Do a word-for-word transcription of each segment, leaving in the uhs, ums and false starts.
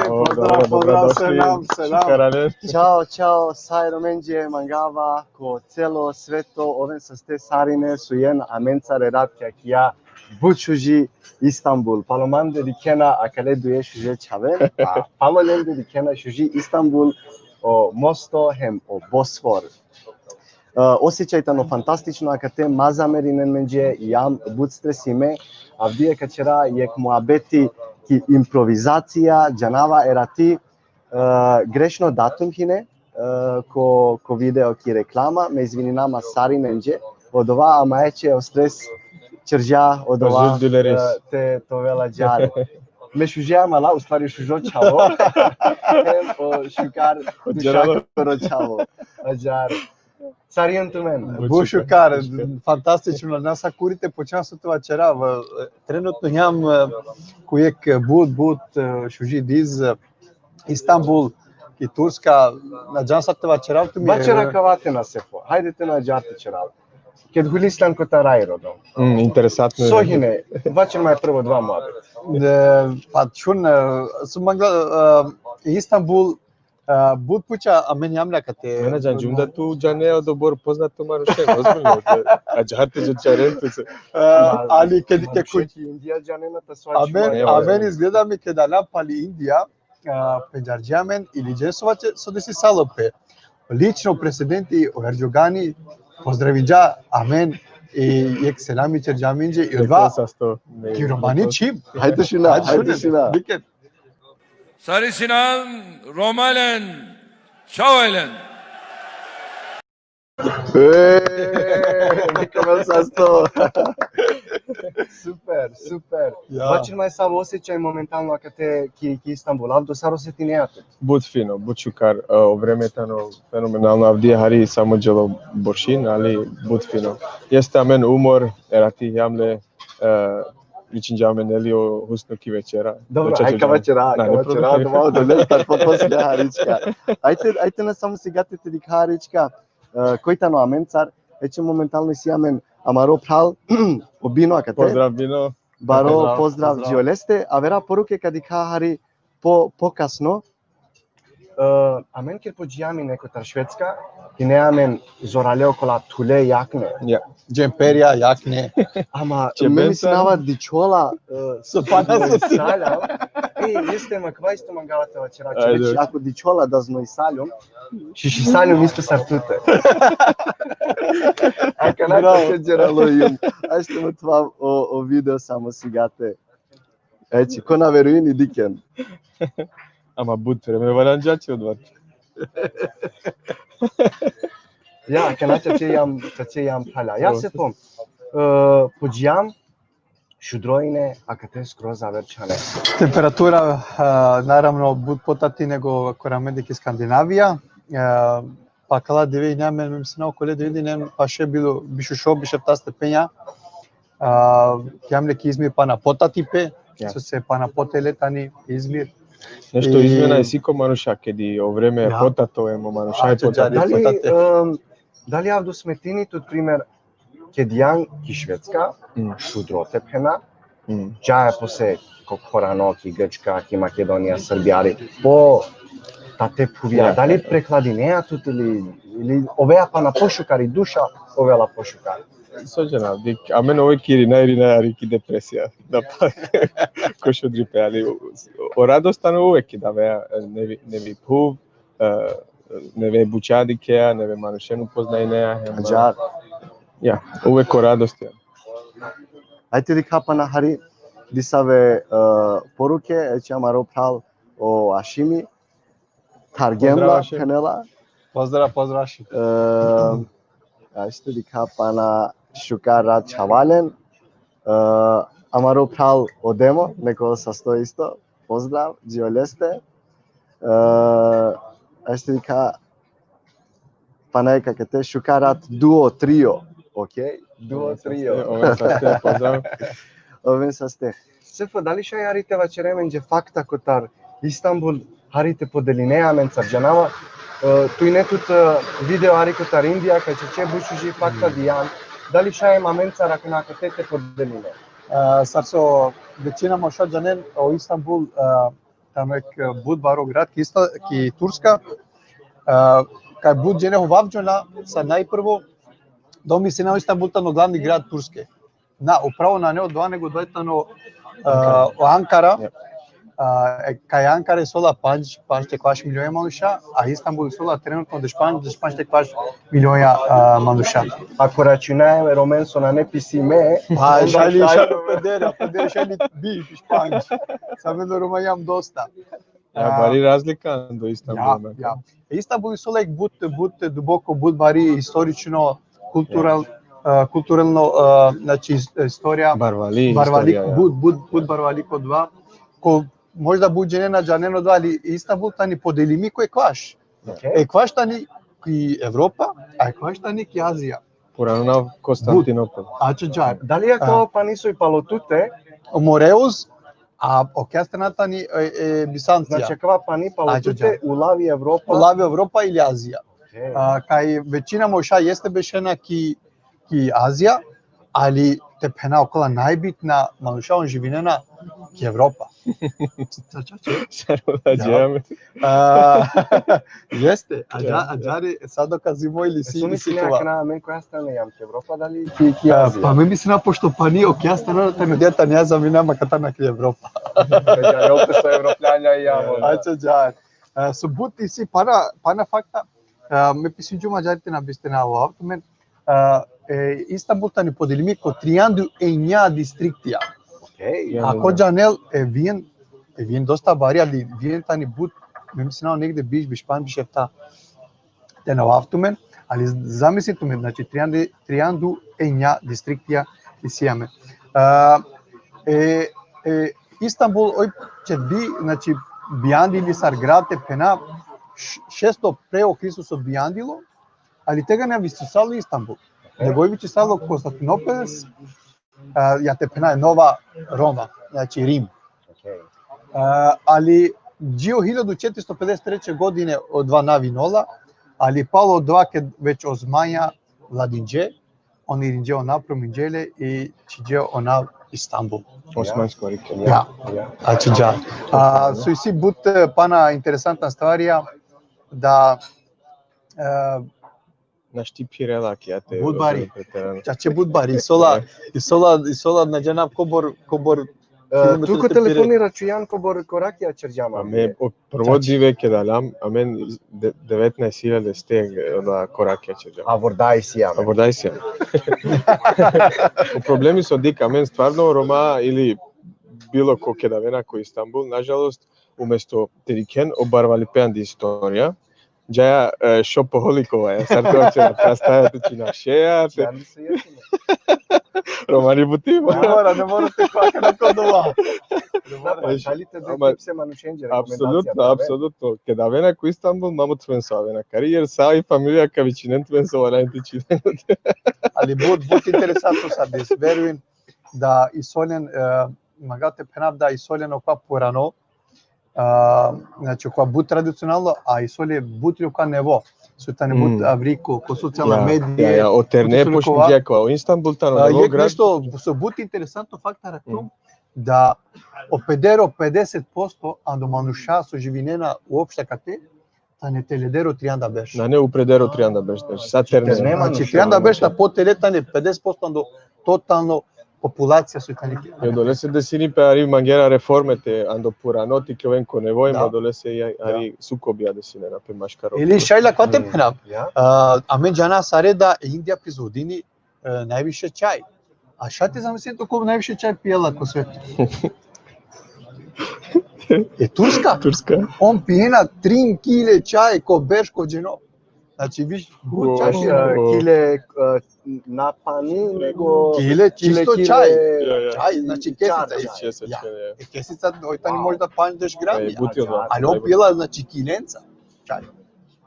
Pozdrav, pozdrav, selam, selam. Čao, čao, sa e Romenđe mangava ko celo sveto, oven saste sarine so jen amencar erat akija but šuži Istanbul. Palo mande dikhena akale duje šuže čhave, a palo lende dikhena šuži Istanbul, o mosto hem o Bosfor. E, osećaj tano fantastično, akate ma zamerinen menđe, jam but stresime, avdive ka ćera jekh muabeti ki improvizacija, džanava, erati, e, grešno datum hine, e, ko, ko video ki reklama, me izvininama sarinenđe, odova, ama eće o stres ćerđa odova, e, te, te ovel ađar. Me šuže amala, u stvari šužo čhavo, hem o šukar dušakoro čhavo. Ađar. Sar jen tumen? But šukar, fantastično. Na sa kuri te počnav so te vaćerav. Trenutno jam, e, ko jekh but, but, e, šuži diz, e, Istanbul, ki Turska, na džanav sar te vaćerav tumen. Vaćera, e, kava te na, Sefo. Hajde te na ađar te ćerav. Ked hulistan kotar ajrodom. Mm, interesantno. So hine, vaćer ma prvo dva muabet. E, pa šun, e, so mangla, e, Istanbul, e, but puča, amen jam akate. Me na džanđum da tu džane odobor poznato manušen, ozbiljno. Ađar te ćeren tut. E, ali ked, ked, Indija džanena ta so amen, amen izgleda mi ked alam pali Indija, a, pendžarđe amen, ili džan so vaće, so desisalo pe. Lično prezidenti o Erdogani pozdravinđa amen i jekh selami ćerđa amenđe i odova. Ki romani čhib. Hajde šina, hajde šina. Dikhen. Sari sinan, Roma len, čhavo len. E, Nikola Sasto. Super, super. Ja. Vaćer ma savo osećaj momentalno akate ki, ki Istanbul. Avdo sar osetinea tut? But fino, but šukar, e, o vreme tano fenomenalno, avdive hari samo đelo boršin, ali but fino. Jeste amen umor, erati jam le, e, vičinđa amen, neli, o Husno ki večera. Dobro, aj ka vaćera, ka vaćera, odova, odolestar po posle harička. Ajte, ajte na samo sigate te dikha harička, e, koj tano amencar, eće momentalno isi amen amaro phral, o Bino akate. Pozdrav, Bino. Baro pozdrav dži oleste, avera poruke ka dikha hari po, pokasno. E, amen ked podžijam ine kotar Švedska, ine amen zorale okola thule jakne. Ja. Džemperja, jakne. Ama me mislinava dičhola, e, so pana so saljam. E, jeste, ma kava isto mangava te vaćera. Ajde. Ako dičhola da znojisaljum, šišisaljum isto sar tute. Akana ka ćeralo jum. Ajde, motvav o, o video samo sigate. Eći, ko na verujini, dikhen. Ama but vreme varanđaće odvat. Ja, akana čače jam, čače jam phala. Ja, Sefo, e, podžijam, šudro ine, akate skroz aver čhane. Temperatura, e, naravno, but potati nego kora mende ki Skandinavija. E, pa kala dive ine amen, me mislinava, okole dive ine amen paše bilo, biš u šov, biš efta stepenja. A, jam le ki Izmir pana potati pe, ja, so se pana potele tani Izmir. Nešto i izmena isi ko manuša, kedi o vreme potato, em o manuša e potato. Dali, em, dali avdo smetini tut, primer, kedi jan ki Švedska, šudro te phena, džaja posle ko khorano, ki Grčka, ki Makedonija, Srbija, ali po tate phuvja, dali prekladinea tut ili, ili ovea pana pošukar, i duša ovela pošukar? So džanav, dik, amen uvek irinea, irinea hari ki depresija. Da pa, ko šudripe, ali o, o radost tano uvek keda avea, e, nevi, nevi phuv, e, neve buća dikhea, neve manušen upoznajnea, hem, ađar. Ja, uvek o radost, ja. Ajde dikha pana hari disave, e, poruke, eći amaro phral o Ašimi, Thargemla, pozdrav, Ašim. Phenela. Pozdrav, pozdrav, Ašim. E, ajde dikha pana šukar rat čhavalen. E, amaro phral o Demo, Nikola Sasto isto. Pozdrav, dži oleste. E, ajde dikha pana jekh akate šukar rat duo, trio. Okej? Duo, trio. Oven saste, pozdrav. Oven saste. Sefo, dali šaj hari te vaćere amenđe fakta kotar Istanbul, hari te podeline amencar, džanava, e, tu ine tut, e, video hari kotar Indija, kaj čače but šuži fakta dijan, dali šaj amencar akana akate te podeline? E, sar so Većina manuša džanen o Istanbul, e, tano jek, e, but baro grad ki Ista-, ki Turska. E, kaj but džene hovavdžona sa najprvo, da mislinena o Istanbul tano glavni grad Turske. Na, upravo nane odova, nego odova tano, e, o Ankara. Jep. E, kaj Ankara isi ola pandž, pandž te kvaš milionja manuša, a Istanbul isi ola trenutno deš pandž, deš pandž te kvaš milionja, e, manuša. Ako računaja Romen so nane pisime, a onda šaj li, šaj li, šaj li, peder, a peder šaj li bi, deš pandž. Sa amen o Roma jam dosta. Ja, a, bari razlika ando Istanbul, ja, na, ja. Istanbul isi ola jek but, but duboko, but bari istorično, kultural-, e, kulturalno, e, znači, is-, istorija. Barvali, barvali, istorija, ja. But, but, but barvali ko odova. Ko, možda but džene na džanen odova, ali Istanbul tani podelimi ko ekvaš. Okej. Ekvaš tani ki Evropa, a ekvaš tani ki Azija. Purano nav Konstantinopol. But. Ača džar. Dali ako, a, pani so i palo tute? O Moreus, a okja strana tani, e, e, Bizantija. Znači, akava pani palo tute, ača džar, ulavi Evropa? Ulavi Evropa ili Azija. Okej. A, kaj većina manuša jeste bešena ki, ki Azija, ali te phena okola najbitna manuša on živinena ki Evropa. Sa čače? Sa rola, ja, džame. A, jeste, a dža-, ja, a džari, sa dokazimo ili si, so isi mislinea kova. Akana amen koja strana jam, ki Evropa, dali ki, ki Azija? A, pa me mislina, pošto pani okja strana, te me deta nja zamina, ma katana ki Evropa. Ja, ja, opet so Evropljanja i jam, ja, da. Ača džar. E, so but isi pana, pana fakta, e, me pisinđum ađahar te na bistena o avto, amen, e, e, Istanbul tani podelimi ko trianda u enja distriktija. Okej. Ako džanel, e, Vijen, e, Vijen dosta bari, ali Vijen tani but, me mislinav negde biš, biš pandž, biš efta te na o avto, amen, ali zamislin tumen, znači, trianda, trianda u enja distriktija isi amen. E, e, e, Istanbul, oj, će bi, znači, bijandili sar grad te phena, š-, šesto pre o Hristo so bijandilo, ali tegani na vičisalo Istanbul. Nego oj vičisalo Konstantinopel, a, ja te phena Nova Roma, znači Rim. Okej. A, ali dži o hiljadu četiristo pedeset treće godine odova na vinola, ali palo odova ked već Osmanja vladinđe, on irinđe onav, prominđe le i čhiđe onav Istanbul. Osmansko rike. Ja. Ja. Ača džar. A, so isi but, e, pana interesantna stvarija da, e, našti phirela ki ate. But bari. Preterano. Čače but bari. Isi ola, isi ola, isi ola, na džanav kobor, kobor, e, kilometri tu ko te phire. Telefoni račujan kobor korakija ćerđam. A me, o, prvo dive keda aljam, amen de-, devetnaest hiljade steg, e, da korakija ćerđam. A vorda isi amen. A vorda isi amen. O problemi so dikh, amen stvarno Roma ili bilo ko keda avena ko Istanbul, nažalost, umesto te dikhen o barvalipe andi istorija, džaja, e, šopoholikova, ja, sar te vaćera, prastaja te čhina šeja, te... Romani buti. Ne mora, ne mora te kaka na kodova. Ne mora, šaj li te de tipse manušenđe, rekomendacija, apsolutno, apsolutno. Keda avena ko Istanbul, mamo tumen so avena kari, jer sa i familija ka vičinen tumen so valjani te čhinen. Ali but, but interesantno sad, des, verujem da isi olen, e, mangava te phenav da isi olen okova purano, a, znači, okova but tradicionalno, a isi ole but okova nevo. So tani but avri ko, ko socijalna medije, ja, ja, o terne počni okova. O Istanbul tano nevo grad. Nešto so but interesantno fakta, rakum, da o pedero pedeset posto ando manuša so živinena uopšte akate, tane teledero trianda berš. Nane upredero trianda berš, znači, sa terne. Znači, trianda berš, a potele tane pedeset posto ando totalno populacija so tane. I odolese desini pe ari mangena reforme te ando purano te ikloven ko nevo, i odolese i ari sukobija desinena pe maškaro. Ili šaj li akava te phenav. Ja. A, amen džana sare da Indija proizvodini, e, najviše čaj. A šaj te zamislin tu ko najviše čaj pijela ko svetu? E, Turska. Turska. On pijena trin kile čaj ko berš ko dženo. Znači, više čaj. Kile, e, na pani, nego kile čisto čaj. Ja, ja. Čaj, znači, kesica. Čaj, čaj, ja. E, kesica, oj tani možda pandž deš grami. E, buti odova. Ali on pijela, znači, kilenca čaj.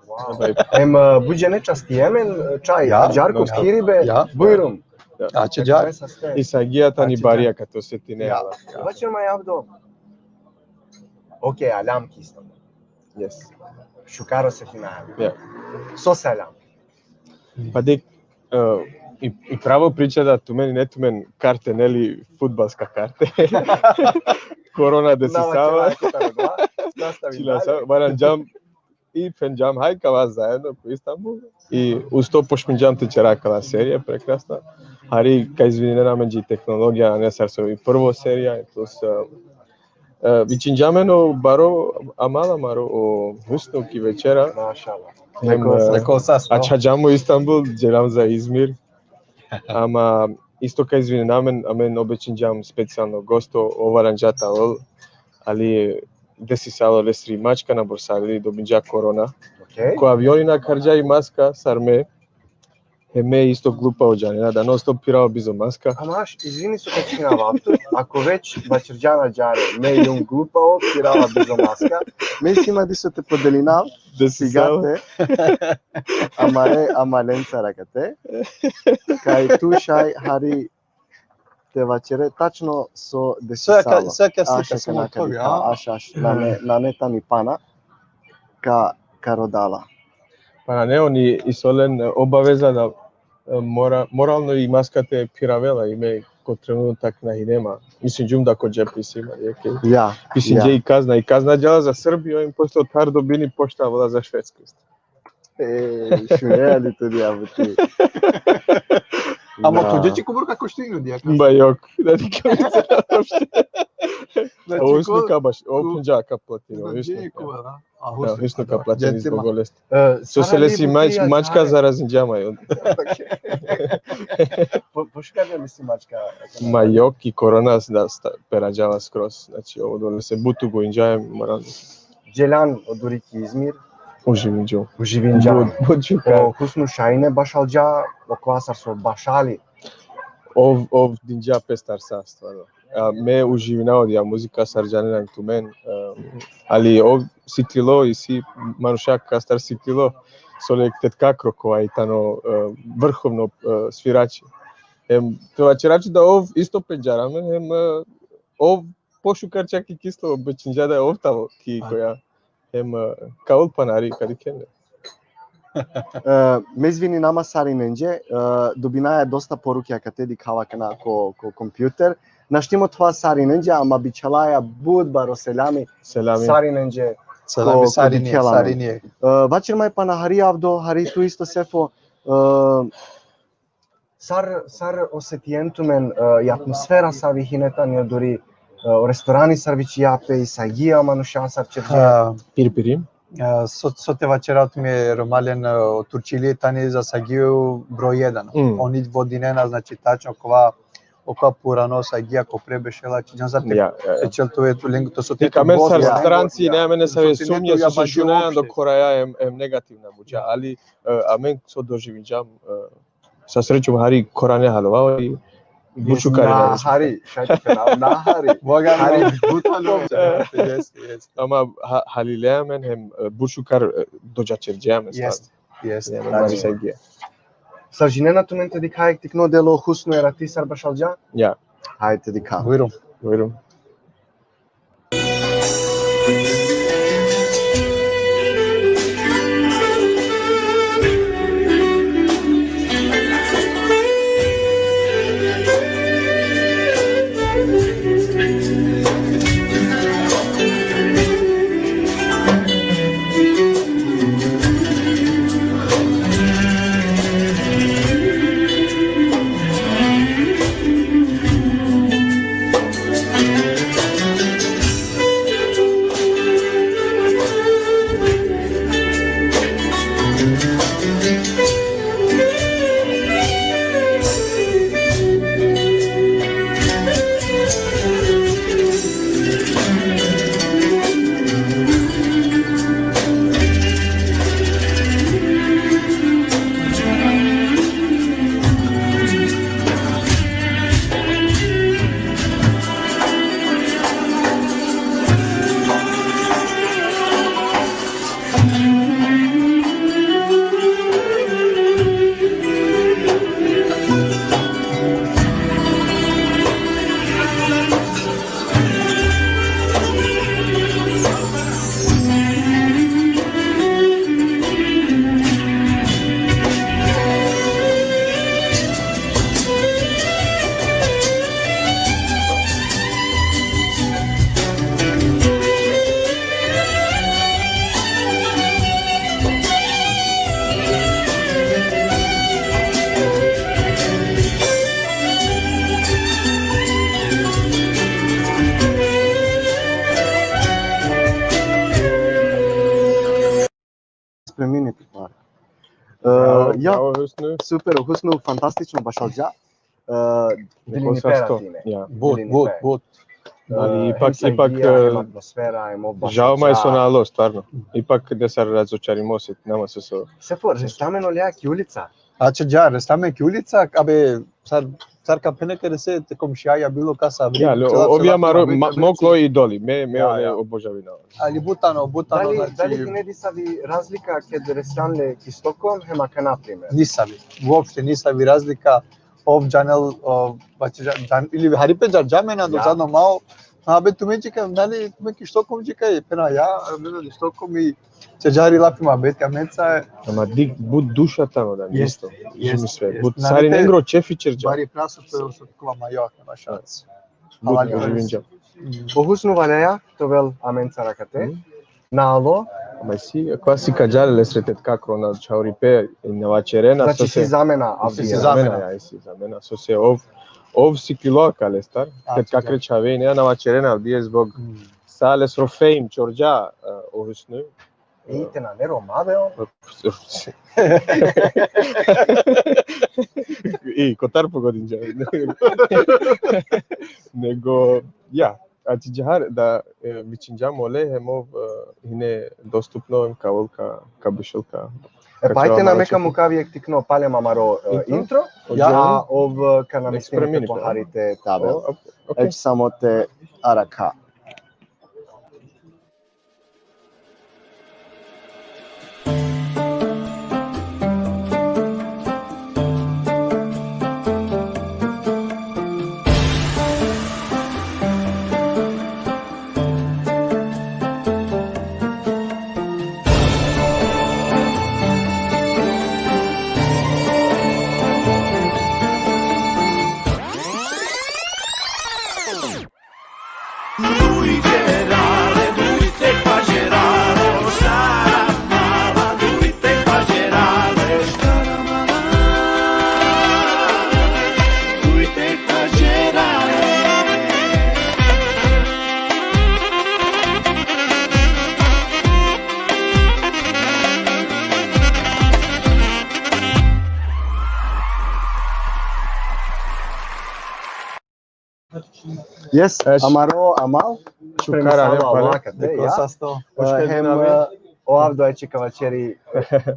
Wow. Em, e, but džene častije amen, e, čaj, ja, ađahar ko kiribe, ja, bujrum. Ja. Ača džar. I sa gija tani barija kad osetine. Ja. Vaćer ma javdo. Okej, aljam ki Istanbul. Yes. Šukar osetinaja. Ja. Sose aljam? Pa dikh, e, I, i pravo priča da tumen i ne tumen karte, neli, futbalska karte. Korona desisava. Čila sa, varanđam i phenđam haj kava zajedno ko Istanbul. I uz to pošminđam te ćera kala serija prekrasna. Hari ka izvinena amenđe i tehnologija, a ne sar so i prvo serija, plus, e, e, vičinđam eno baro, amala maro o Husnu ki večera. Mašala. Hem, neko, e, neko sas, no? Ačhađam o Istanbul, džeram za Izmir. Ama isto ka izvinena amen, amen obećinđam specijalno gosto, ov aranđa te avol, ali desisalo lesri mačka, na borsali, dobinđa korona. Okej. Ko avioni na karđa i maska, sar me, hem me isto glupa o džanena, da non stop pirava bizo maska. Ama aš, izvini so ka čhinav avtu, ako već vaćerđan ađahar, me jum glupa o, pirava bizo maska. Me isi ma diso te podelinav, desisalo, sigate, amare, amalencar akate, kaj tu šaj hari te vaćere tačno so desisalo. Aša, aša, nane, nane tani pana, ka, ka rodala. Pa nane, oni isi len, e, obaveza da, e, mora-, moralno i maska te piravela, i me ko trenutak na hine ma. Mislim, džum da ko džep isi ma, jeke. Ja, pisinđe i kazna, i kazna džala za Srbiju, i posle otar dobini pošta, avela za Švedsku isto. E, šunea li tu, ja, buti? Ama tuđe će kobor ka koštini, ja. Ma jok, da ti ka. Znači, o Husnu ka baš, o punđa ka platini, o Husnu ka. A, Husnu ka platini zbog bolesti. E, so se lesi mačka zarazinđa ma, jo. Po, pošukar lesi mačka. Ma jok, i korona da perađava skroz, znači, ovo dole se butu gojinđa, moram. Dželjan oduri ki Izmir. Uživinđum. Uživinđa. But, but šukar. O Husnu šaj ine bašalđa, okova sar so bašali. Ov, ov dinđa pestar sa, stvarno. A, me uživinava odija muzika, sar džanena tumen, e, ali ov siklilo, isi manuša kastar siklilo, so le Tetka Krokova i tano, e, vrhovno, e, svirači. Hem, te vaćerači da ov isto pendžara amen, hem, e, ov pošukar čak i kislo obećinđa da ov tano ki koja. Hem, e, ka ol panari, ka dikhena. E, me izvininav ma sarinenđe, e, dobinaja dosta poruke akate, dikhava akana ko, ko kompjuter. Našti mothova sarinenđe, ama bičhalaja but baro selami. Selami. Sarinenđe. Selami ko, ko sarinđe, dikhela amen. Sarinđe. E, vaćer ma pana hari Avdo, hari tu isto Sefo, e, sar, sar osetien tumen, e, i atmosfera savi hine tani oduri, e, o restorani sar vičija pe, i sagija, manuša sar ćerđe. A, pir, piri. E, so, so te vaćera tumen, Romalen, e, o Turčili tani za sagiju broj jedan. Mm. Oni vodinena, znači, tačno kova, okova purano sagija ko pre bešela, či džan za te, ja, ja, ja, te ćel tu e tu lengu, to so te tu amen sar stranci, ne, amen nesave sumnje, so šunaja do koraja em, em negativna buća, ali, e, amen so doživinđam, e, sa srećom hari korane halova i but šukar. Na hari, šaj te phena, na hari. Boga mi. Hari but halova. Yes, yes. Ama ha-, halile amen hem, e, but šukar, e, dođačerđe amen. Yes, yes. Sar džinena tumen te dikha jek tikno delo Husnu erati sar bašalđa? Ja. Hajde te dikha. Bujrum. Bujrum. spremini te pare. E, Bravo, ja, bravo, Husnu. Super, Husnu, fantastično, bašalđa. E, Neko sasto. Ja. But, Dilini but, pera but. Ali e, ipak, hem sa ipak, idija, e, hem atmosfera, hem o žao ma je so bašalđa. Nalo, stvarno. Ipak da se razočarimo se, nama se so. Sefor, resla amen olea ki ulica? Ače, dža, resla amen ki ulica, abe, sar, sar ka phene kere se te komšijaja bilo kasa avri. Ja, ali cela, o-, ovi cela amaro, muhabet ma-, veći. Mo klo idoli, me, me Ja, ole ja. Obožavina. Ali but tano, but tano, Dali, znači, dali tine disavi razlika ked reslan le ki Stockholm, hem akana, na primer? Nisavi, uopšte nisavi razlika, ov džanel, o, znači, džan-, džan-, ili hari pe dža-, dža amen, a Ja. dozadno malo, abe tumen dži kaj, nali, tumen ki Stockholm dži kaj, phena ja, abe ki Stockholm i čađari lafi muhabeti amenca. Ama dik, but duša tano da, Jest, isto. jest, Živi sve. jest. But Nali sari te nengro čefi čerđa. Bari praso što je, što kova ma jo, nema šanse. But Hvala. živinđa. O Husnu valjaja te ovel amenca rakate. Mhm. Nalo, Ama si, kova si ka džale le sretet kako na čauri pe, na vaćerena, znači so si se zamena Si avdija. zamena. Ja, si zamena, so se ov, ov si kilo kale star, A, kad čekaj. Kakre čhave, ne, na vaćerena avdije zbog Mm. sa lesro fame čorđa, e, o Husnu. I te nane Roma, be, on. I kotar pogodinđa. Nego, ja, ači džahar da, e, vičinđam ole, hem ov, e, hine dostupno, hem ka ol ka, ka bišel ka. E, ka pa ajde čhava na maro me ka čefi. mukav jek tikno palem amaro, e, Intro? intro. Ja. A ov, e, ka namestini Spremini te pa. pohari te tavol. Okej. Eć samo te arakha. Yes, Eš. amaro amal. Šukar ale, Premisava pale. akate, ja. Sasto. E, hem, e, o Avdo ači ka vaćeri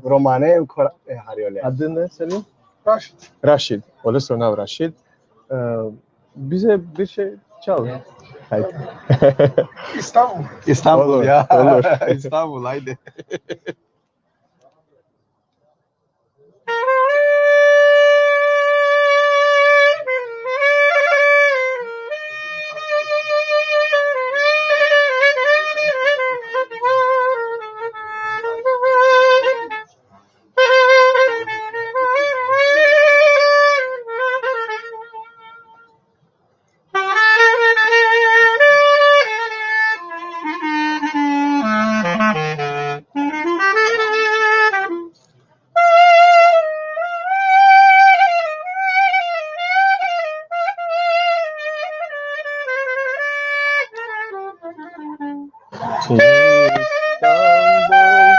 romane, u kora-, e, hari ole. Adın ne senin? Rašid. Rašid. Olesro nav Rašid. E, bize bir şey çal. Hajde. Istanbul. Istanbul, Olur, ja. Olur. Istanbul, ajde. İstanbul,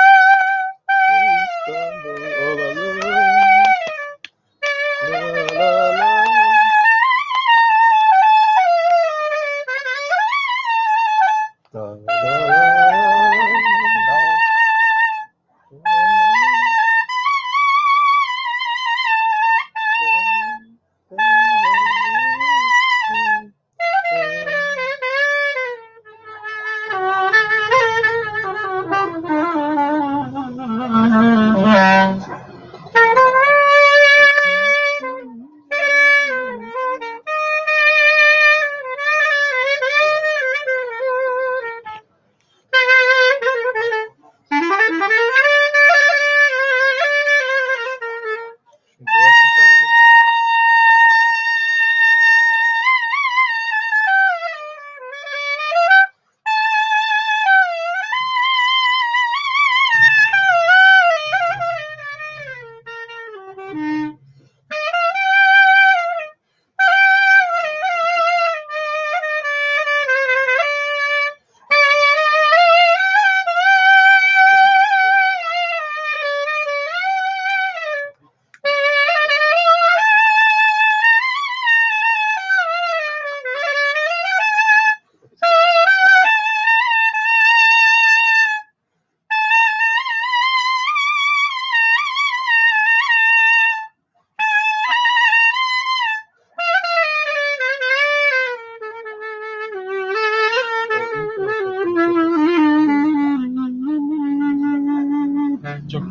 İstanbul olalım. La, la, la. La, la, la.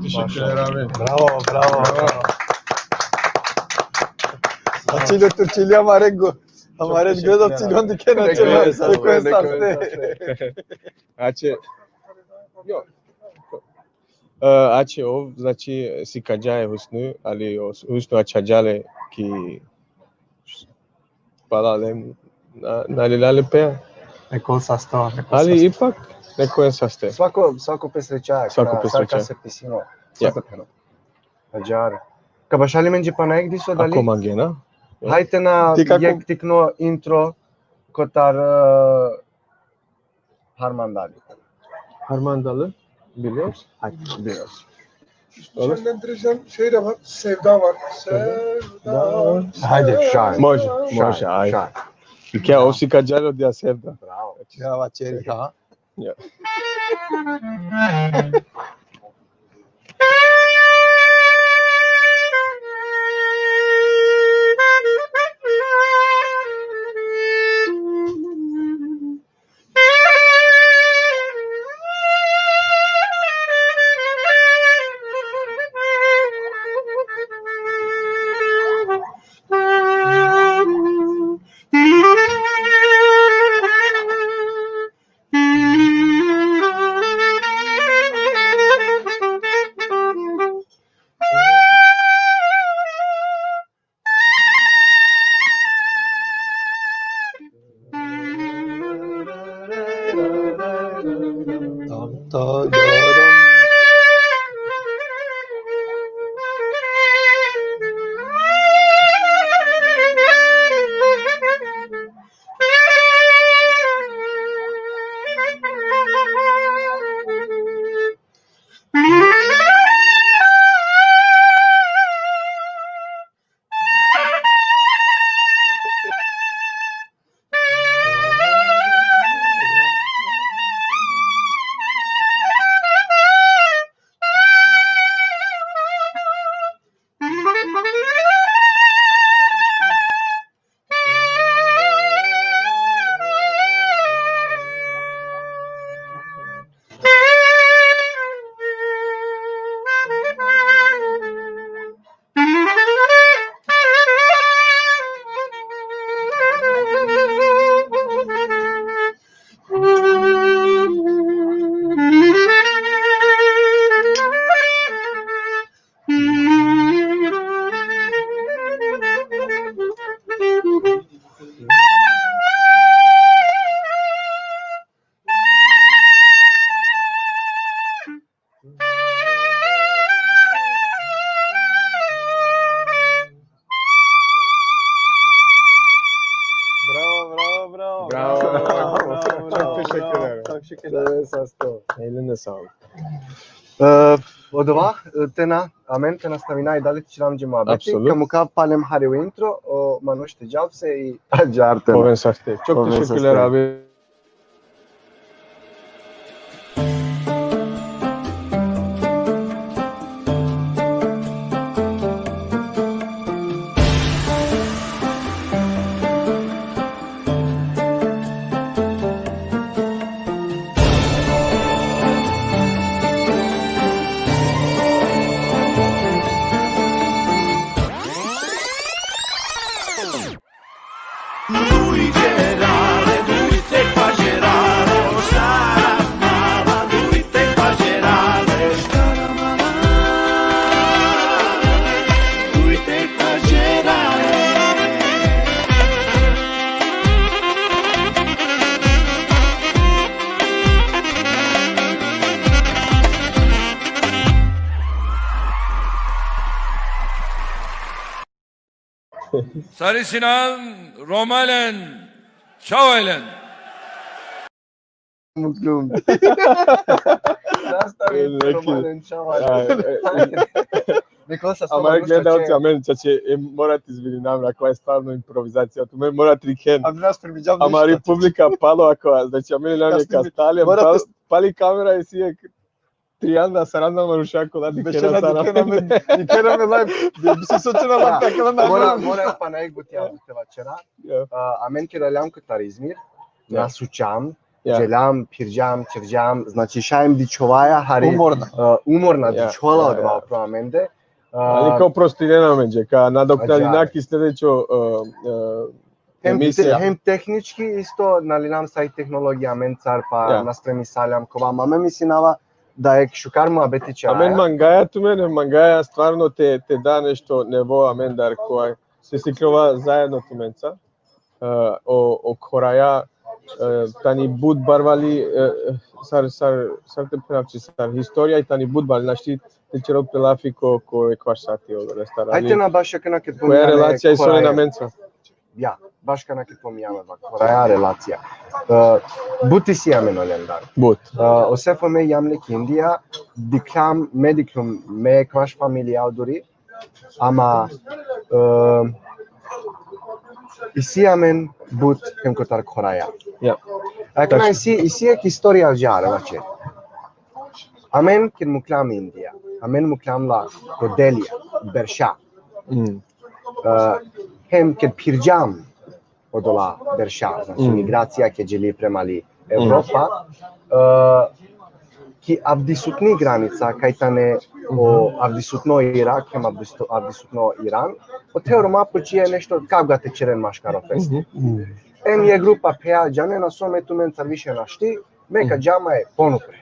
Teşekkürler abi. Bravo, bravo, bravo. Znači, ili u Turčiji ili Amarengo. Amarengo, Teşekkürler da abi. Gledovci, onda ke na Neko čelo, je saste. neko je saste. Znači, jo. E, ače ov, znači, si ka džaja e Husnu, ali o Husnu ačhađa le ki pala le na, na lila le pe. Neko sasto, neko Ali sasto. ipak, neko je saste. Svako, svako pe sreća, Svako ka- pe sar sreća. ka se pisino. Ja. Svako pe. Ađar. Ka bašali menđe pana jek diso dali? Ako mangena. Hajde na Ti kako- jek tikno intro kotar e, Harmandali. Harmandalı. Biliyor musun? Hajde, biliyoruz. Senden Drizan şey de var, Sevda var. Sevda. Hajde, šaj. Može, Šaj, može, ajde. šaj. I kaj, ov si ka džaja odija Sevda. Bravo. Ja, vaćeri, ha. Bravo, bravo, bravo. Bravo, bravo, bravo, Çok teşekkür ederim. Çok teşekkür ederim. Eline sağlık. E, odova, e, te na, amen te nastavina i dalje te ćera amenđe muhabeti. Apsolutno. Ka mukav palem hari u intro, o manuš te džal pese i ađar te na. Oven saste. Çok Oven teşekkürler saste. Abi. Sari Sinan, Romalen, Čavalen. Mutluyum. Nastavi Peki. Romalen Čavalen. Ja, e, Nikola sa Amari gledalci, amen, čače, e, mora te izvininav, akava je stvarno improvizacija. Tumen mora te dikhen. Abi nas priviđam Amari ništa. Publika palo akava, znači, amen Kasnije neka stalem, mora pal, te- pali kamera i si jek trianda, saranda manuša kola dikhena Večera taro. dikhena amen. Dikhena amen live. Bi se sočena live, tako da Mora, na. mora pana jek buti te vaćera. Ja. A, amen keda aljam kotar Izmir, Ja. na sućam, Ja. Dželjam, phirdžam, ćerđam, znači šaj em dičhovaja hari, Umorna. e, umorna Ja, dičhola ja, odova ja. upro amende. E, Ali kao prostinena amenđe, ka nadoknadina Ađar. Ki sledećo, e, e, hem, emisija. Hem tehnički isto, nalilam sa i tehnologija amencar, pa Ja. naspremisaljam kova, ma me misinava da ek šukar muabeti ćeraja. Amen mangaja tumen, mangaja stvarno te, te da nešto nevo amendar koja te sikljova zajedno tumenca. E, o, o Khoraja, e, tani but barvali, e, sar, sar, sar te phenav či, sar historija i tani but barvali, našti te ćerol pe lafi ko, ko ekvaš sati o restorani. Hajde na baš akana ked Koja je relacija i sonen amenca? Ja, baš akana ked pominjam, ba, Khoraja relacija. E, but isi amen olendar. But. E, o sefo me jamle ki Indija, dikhljam, me dikhlum, me ekvaš familija oduri, ama, e, isi amen but hem kotar Khoraja. Ja. Akana Tačno. isi, isi ek historija ađar, vaće. Amen ked mukljam Indija, amen mukljam la ko Delija, berša. Mm. E, hem ked phirdžam odola berša, znači Mm. migracija ked dželi prema li Evropa, e, ki avdisutni granica, kaj tane o avdisutno Irak, hem avdisu-, avdisutno Iran, ote o Roma počije nešto kavga te ćeren maškaro fest. Mhm. Em je grupa phea, džanena so, me tumencar više našti, me ka džama e ponupre.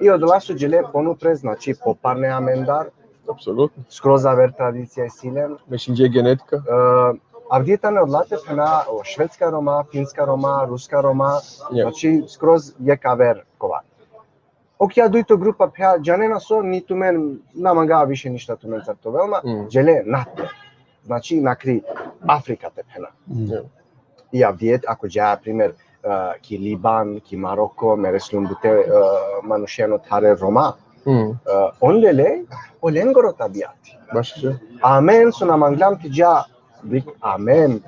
I odola so džele ponupre, znači poparne amendar, Apsolutno. Skroz aver tradicija isi len. Mešinđe genetika. E, avdive tane odola te phena o švedska Roma, finska Roma, ruska Roma, Ja. znači skroz jekh aver kova. Okej, a dujto grupa phea, džanena so, ni tumen, na manga više ništa tumencar te ovel ma, Mm. džele natle. Znači, nakri Afrika te phena. Ja. I avdive, ako džaja, primer, e, ki Liban, ki Maroko, mere slum bute, e, manušen othare Roma. Mm. E, on lele, olengoro tabijati. Baš je. Amen so na manglam te dža, dik, amen.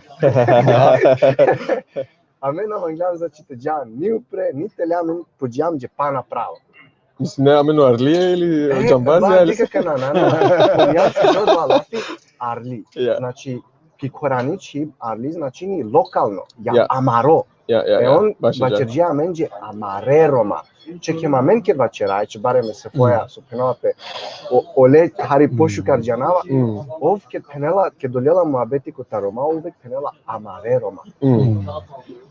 Amen na manglam, znači, te dža ni upre, ni tele, amen puđam dže pana pravo. Mislim, ne, amen o arlije ili E, džambazi, ma, ali... dika kana, na, na. Pominjam se džodova lafi arli. Ja. Znači, ki Khorani čhib arli, znači ni lokalno, ja, Ja. amaro. Ja, ja, E ja. on, Baš je, vaćerđa amenđe amare Roma. Čekhem amen ked vaćeraja, če barem e sefoja, so phenela pe, o, ole hari pošukar džanava, Mm. ov ked phenela, ked olela muabeti kotar Roma, uvek phenela amare Roma. Mm.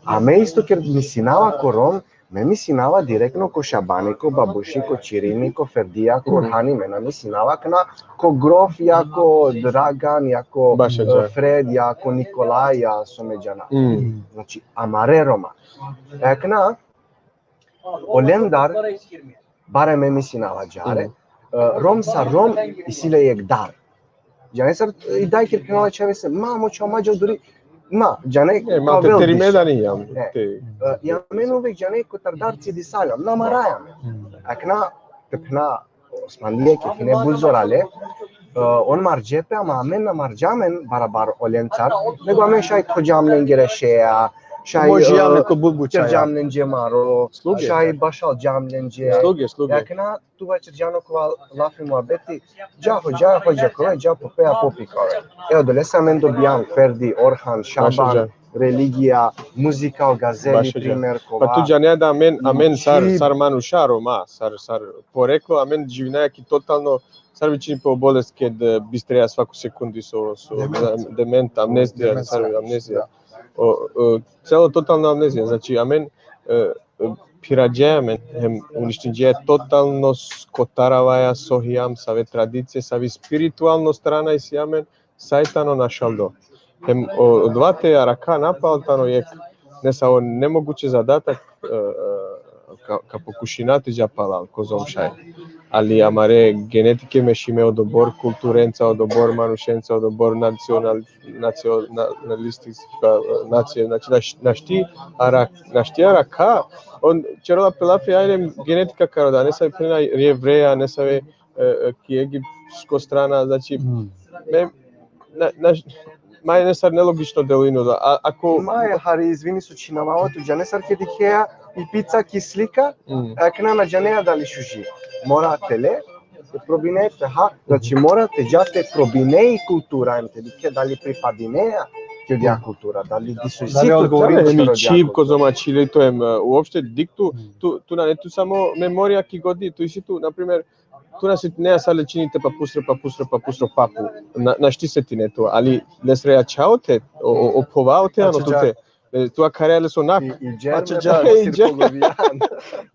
A me isto ked misinava ko Rom, me misinava direktno ko Šabani, ko Babuši, ko Čirimi, ko Ferdija, ko Mhm. Orhani, me na misinava akana ko Grof, ja ko Dragan, ja ko, Baš je, e, dža. Fred, ja ko Nikolaj, ja so me džana. Mm. Znači, amare Roma. E akana, olendar, barem me misinava ađare, Mhm. e, Rom sar Rom isi le jekh dar. Džane sar, i daj ked phenela čhavese, ma, mo čhavo ma dža oduri, ma, džane, E, ma ka te vel terime diš. da ni jam. E, Te... e, ja amen uvek džane kotar dar cedisalja, na maraja amen. Akana, te phena, Osmanlije, ked hine but zorale, e, on marđe pe, ama amen na marđa amen barabar olencar, nego amen šaj thodžam lengere šeja, šaj, Možijam e, neko but bučaja. ćerđam lenđe maro, Sluge. Šaj bašalđam lenđe. Sluge, sluge. Akana tu vaćerđan okova lafi muabeti, dža hodža, hodža kove, dža popea, popi kove. E, odolese amen dobijam Ferdi, Orhan, Šaban, Baš je. Religija, muzika, o Gazeli, Baš je. primer, kova. Pa tu džanea da amen, amen sar, Čhib. Sar manuša Roma, sar, sar poreklo, amen živinaja ki totalno, sar vičini pe o bolest ked, e, bistreja svaku sekundi so, so Demencija. Demencija, amnezija, Demencija. Sar amnezija. O, o, celo totalna amnezija, znači amen, e, e, phirađe amen, hem uništinđe totalno s-, kotar avaja, so hijam, save tradicije, savi spiritualno strana isi amen, sa i tano našaldo. Hem o, odova te arakha napalal tano jekh, nesavo nemoguće zadatak, e, e, ka, ka pokušina te dža palal, kozom šaj. Ali amare genetike mešime odobor kulturenca, odobor manušenca, odobor nacional-, nacionalistička, e, nacije, znači naš-, našti ara-, našti arakha, on ćerela pe lafi, ajde, genetika ka roda, nesave phena Jevreja, nesave, e, e, ki egiptsko strana, znači, Mm. me, na, na, ma e nesar nelogično delujno da. A, ako... Ma e, hari, izvini so čhinava, tu džane sar ked dikhea i pica ki slika, Mm. akana na džanea dali šuži. Mora te le, te probine te ha, znači mora te dža te probine i kultura, em te dikhe dali pripadinea ki odija kultura, dali diso Dali isi odgovorimo? tu Em, i čhib, kozom ačhili, to em, e, uopšte dik tu, tu, tu nane tu samo memorija ki godi, tu isi tu, na primer, tu na setinea sar lečini te papusro, papusro, papusro, papu. Na, našti setine tu, ali lesre ačha ote, o, o, o phova ote, ano Ačha tute. E, tu akare leso nak. I, i džer Ačha me džer. pa I džer. Pogovijan.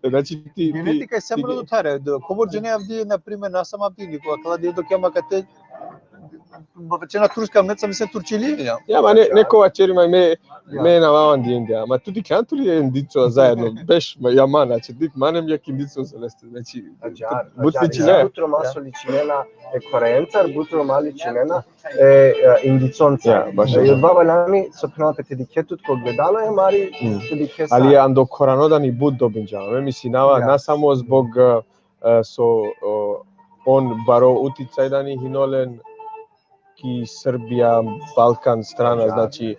Znači, ti, ti, Genetika i ti- semro do tare. Do, kobor džene avdi, na primer, na samo avdi, niko, akala di do kema kate, bače na turska mleca, mislim, turčili, ja. Ja, ma ne, neko vačeri, ma me, Ja. me na vavan di Indija, ma tu dikhljan tu li indico zajedno, beš, ma ja man, znači, dik manem jak indico sa leste, znači, Ađar, but ađar, ličine. But Romaso ličinena e Korencar, but Roma ličinena e, e, Indiconca. Ja, baš E, je. I odova valjani, so phenava pe, te dikhe tut ko gledalo, e mari, Mm. te dikhe sa. Ali ando korano dani but dobinđam. Me misinava Ja. na samo zbog, e, e, so, o, on baro uticaj dani hinolen ki Srbija, Balkan strana, Ja. znači, e,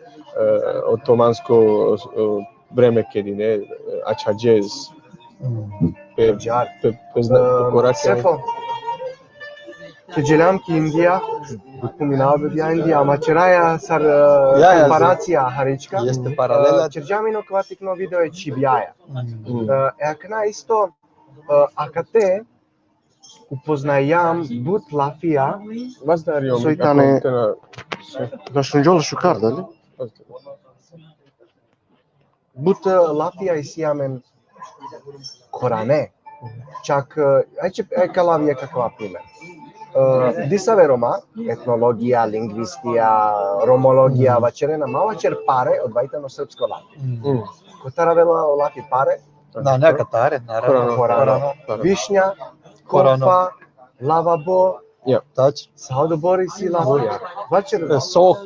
otomansko, e, vreme kedi, ne, e, ačhađez. Pe, Ađar. pe, pe, zna, E, korake. Sefo, ke dželjam ki Indija, but pominava pe ja Indija, ama ćeraja sar, e, Ja, ja, komparacija harička. Jeste paralela. E, ćerđam ino kova tikno video e čhibjaja. Mm. Mm. E, e akana isto, e, akate upoznajam but lafija, Vas da rio, Soj ako tane- te na- da šunđol šukar, dali? But, e, lafija isi amen korane. Čak, e, aj će, e, ka lav jekh akava primer. E, disave Roma, etnologija, lingvistija, romologija, Mhm. vaćerena, ma vaćer pare, odova i tano srpsko lafi. Mm. Mm. Kotar avela o lafi pare, Na, ne, katare, naravno. Korano. Korano. Višnja, Korano. kofa, lavabo, Tačno. sa odobor isi lafija. Vaćer, E, sok.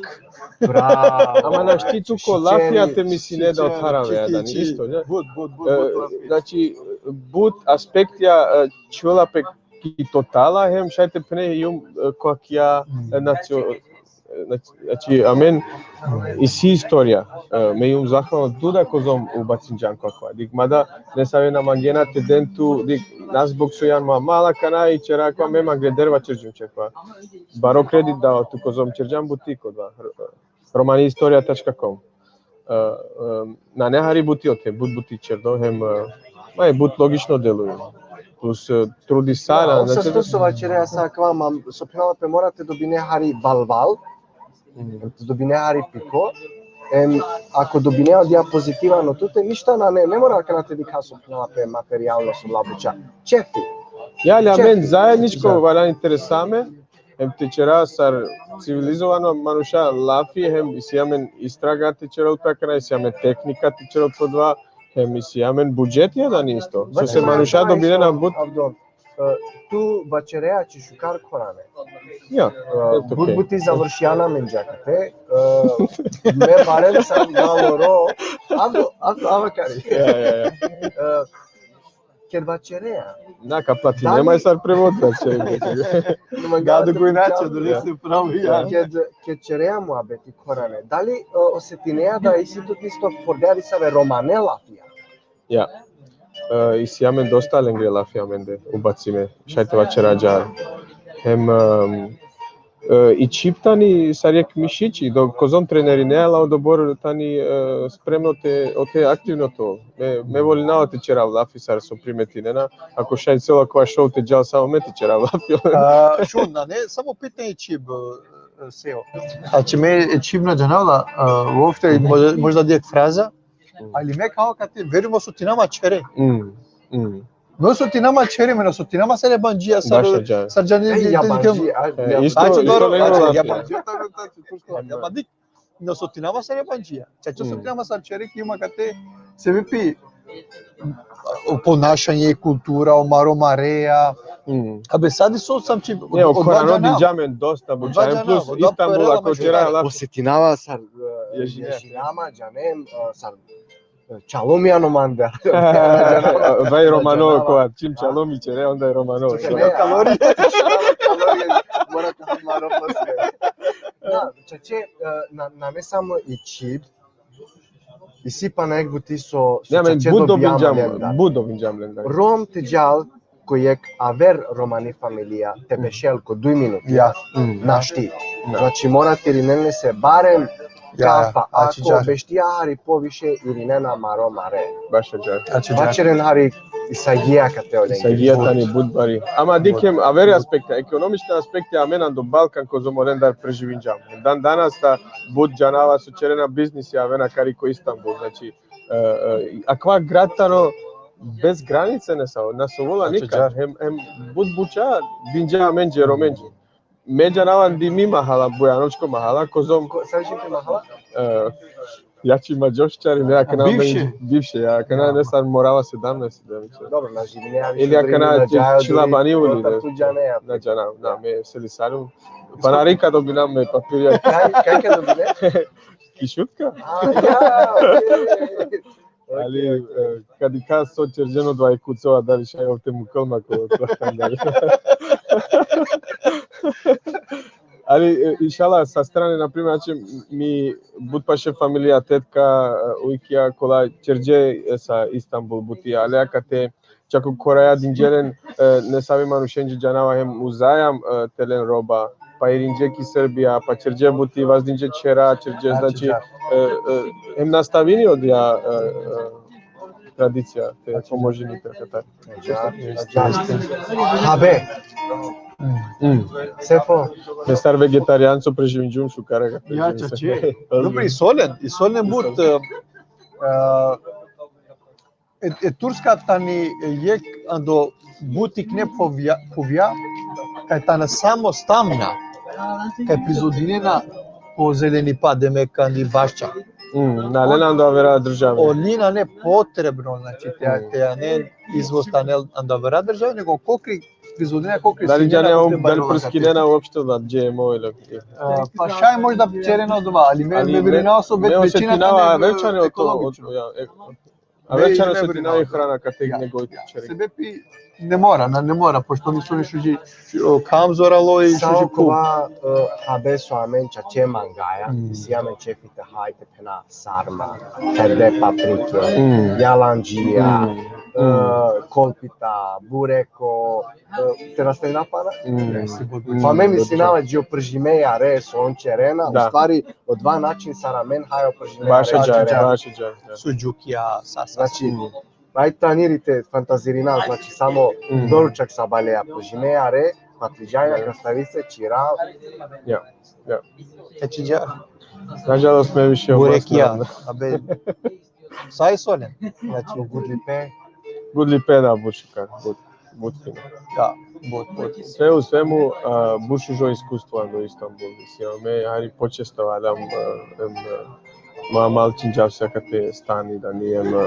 bravo. Ama našti tu ko Šećeri, lafija te misline da otharave, Čekići. da, isto, ne? But, but, but, E, but, but. Znači, but aspektija, e, čhivela pe ki totala, hem šaj te phene jum, e, ko akija, Mm. e, nacio-, e, naci-, znači, amen, isi istorija, e, me jum zahvalno tu da kozom ubacinđam ko akava. Dik, mada nesave na mangena te den tu, dik, na zbog so jan ma mala kana i ćera akava, me mangleder vaćerđum će akava. Baro kredit da tu kozom ćerđam buti ko da. Romani istorija tačka com. E, e, nane hari buti ote, but buti ćerdo, hem, e, ma e but logično deluje. Plus, e, trudisana, Ov sa znači, to so vaćerea sa akava, ma so phenava pe mora te dobine hari valval, Mm. te dobine hari piko, em, ako dobine odija pozitivano tute, ništa nane, ne mora akana te dikha so phenava pe materijalno so labuća. Ćefi. Ja, ali amen Ćefi. zajedničko Da. valjani interesame, hem te ćera sar civilizovano manuša lafi, hem isi amen istraga te ćerel pe akana, isi amen tehnika te ćerel pe odova, hem isi amen budžet jedan isto. So se Vaćerea manuša akana dobinena isto, but. Avdo, e, tu vaćerea će šukar korane. Ja, E, eto, but okej. buti završjana menđa kate. E, me barem sam valoro. Avdo, avdo, ava kari. Ja, ja, ja. E, Ked vaćerea. Da, ka platine, Dali- ma sar prevod da će. Nema Da, gade da, inače, pričam. da nisi pravo ja. Ked, ked ćerea muhabeti korane. Dali, e, osetinea da isi tut isto fordea disave romane lafija? Ja. E, isi amen dosta lengre lafija amende, ubacime, šaj te vaćera ađar. Hem, em, e, i čhib tani sar jekh mišići, dok kozom trenerinea la odobor tani, e, spremno te, ote aktivno to. Me, me volinava te ćerav lafi sar so primetinena, ako šaj celo kova šov te džal samo me te ćerav lafi. A, šun, a ne samo pitanje čhib, e, seo. Znači, me čhib na džanava la, a, uopšte, možda, možda dijek fraza, ali me kao kad te verujemo so ti nama čere. Mm, mm. No so ti nama čere, me no so ti nama sar jabandžija, sar, Baš ađar. sar džani, E, jabandžija, a, E, jab- isto, Znači, isto dobro, lengre znači, lafi. jabandžija, tako, tako, tursko, jabandžija. No so ti nama sar jabandžija. Čače so Mm. ti nama sar čere, ki ima kate, sebepi, o ponašanje, kultura, o maro marea. Mm. A be sadi so sam čhib, Ne, o odva korano džanav. Dinđa amen dosta, Odva bučajem, džanav, plus odva Istanbul, perela ako među ćera tari. lafi. Osetinava sar, e, Ježina. ježinama, džanem, e, sar, e, čalomijano mande. Vaj romano, kova, čim čalomi ćere, onda je romano. Ne, kalori. Kalori, mora te maro posle. Da, čače, e, na, na ne samo i čhib, isi pana jekh buti so, so Ja, men čače but dobijam lendar. But dobinđam lendar. Rom te džal ko jekh aver romani familija te bešel ko duj minuti. Ja. Mm. Našti. Da. Znači, mora te irinen lese barem Ja, ja, kafa, znači, ako džar. Beštija hari poviše irinena maro mare. Baš ađar. Znači, Pa džar. Ćeren hari i saigija kate olen. Saigija tani but bari. Ama dikh hem aver aspekta, ekonomična aspekta, amen ando Balkan kozom olen dar preživinđam. Dan danas ta but džanava so ćerena biznisi avena kari ko Istanbul. Znači, e, e, akava grad tano bez granice, nesavo, na so vola Znači, nikad. džar. Hem, hem but buća dinđa amenđe, romenđe. Me džanava andi mi mahala, Bujanočko mahala, kozom Ko, sa više ti mahala? e, jači ma džošćari, ne, akana Bivše? me-, bivše, ja, akana Ja. Nesar Morava sedamnaest, sedamnaest. Dobro, na živine, ja više Ili akana na Čila Bani uli, Otar ne. Tu džane, ja. Na džana, na, me selisarum. Pa na rika dobinam me papirja. Kaj, kaj kad dobine? Ki Šutka? A, ja, okej. Ali, e, kad i kad so ćerđeno dva i kucova, da li šaj ovte mukel ma ko to. Ali, e, inšala, sa strane, na primer, znači, mi but paše familija, tetka, e, ujkija, kola ćerđe, e, sa Istanbul buti, ali akate, čak u koraja dinđeren, e, nesave manušenđe džanava hem uzajam, e, te len roba, pa irinđe ki Srbija, pa ćerđe buti, vazdinđe ćera, ćerđe, Znači, znači, da. e, e, hem nastavini odija, e, e, tradicija, te pomožini te katar. Habe, Mm. Sefo, Nesar vegetarijanco preživinđum šukar. Ja, čače. Dobro, i solen, i solen but, e, e, e, Turska tani jek ando buti kine povja, povja, kaj tana samo stamna, kaj prizodinena po zelenipa, demek, andi bašća. Mm, na, len ando avera države. Oli nane potrebno, znači, te, te anen izvoz tane ando avera države, nego kokri prizodinena, kokri Da li sinjena, džane kokri on, da li barilo, priskinena uopšte da G M O ili? A, pa šaj možda ćerena odova, ali me, Ali me me, virinava so me većina osetinava, tane, već ane o to, ekologično. o, ja, e, a Me već i ane me osetinava i virinava. Hrana kad te Ja, nego ja. ćeri. Sebepi ne mora, na, ne mora, pošto mi su nešto ži-, o, kamzoralo i sa šuži okova, e, habe so amen čače mangaja, Mm. si amen čefi te haj, te phena sarma, perde paprike, Mm. jalandžija, Mm. e, kolpita, bureko, e, te nastavina pana? Mm. Jesi, but- Mm, Pa me dobro. misinava dži o pržime jare so on ćerena, Da. u stvari, o dva način sar amen haj o pržime Baš jare ađar, ćerena. baš ađar. Da. Suđukija, sa, sa. Znači, aj taniri te fantazirina, znači, samo Mm. doručak sabaleja, pržime jare, patliđanja, krastavice, ćira, Ja, ja. Znači, ja. Nažalost, me više Burekija, obasna. abe. Sa i solen. Znači, gudlipe. Gudlipe da, but šukar, but, but fino. da, but, but. Sve u svemu, a, but šužo iskustvo ando Istanbul. Mislim, me hari počesto adam, a, em, a, ma mal činđav se kate stani da ni em, a,